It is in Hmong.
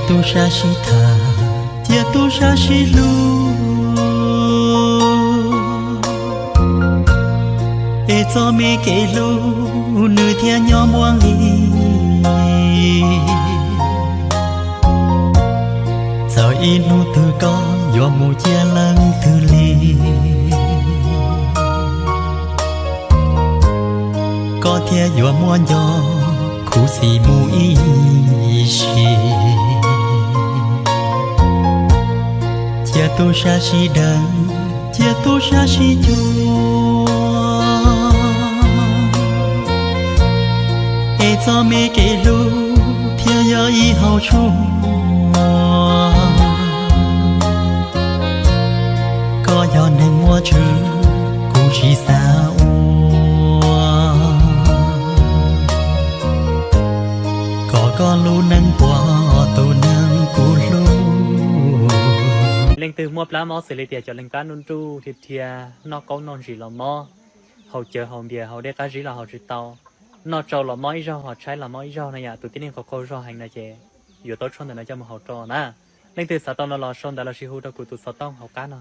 Tub sab sib tham thiab tub sab sib hlub, es txoj me kev hlub nws thiaj nyob muaj nqis. Txawm ib hnub twg koj yuav mus cia leej twg li, koj thiaj yuav muaj nco khuv xim mus ib sim. Cia tub sab sib deev, cia tub sab sib cuag, es txoj me kev hlub thiaj yog ib hauv tshuaj. Koj yog neeg muaj tswv, kuv tsis xav ua, kom koj lub neej puas tus neeg kuv hlub. Leej twg muaj plab mob xws li tias cov leeg plab nruj nruj dhia dhia, noj qaub noj ntsis los mob, haus cawv haus npias haus dej qab zib los haus tsis tau, noj tsau los mob ib zaug ho tshaib los mob ib zaug no yom, tus tib neeg qaug qaug zog heev no ces yuav tau tshuaj ntawm no coj mus haus rau na. Leej twg xav tau no los sau ntawv los sis hu rau kuv tus xov tooj hauv qab no.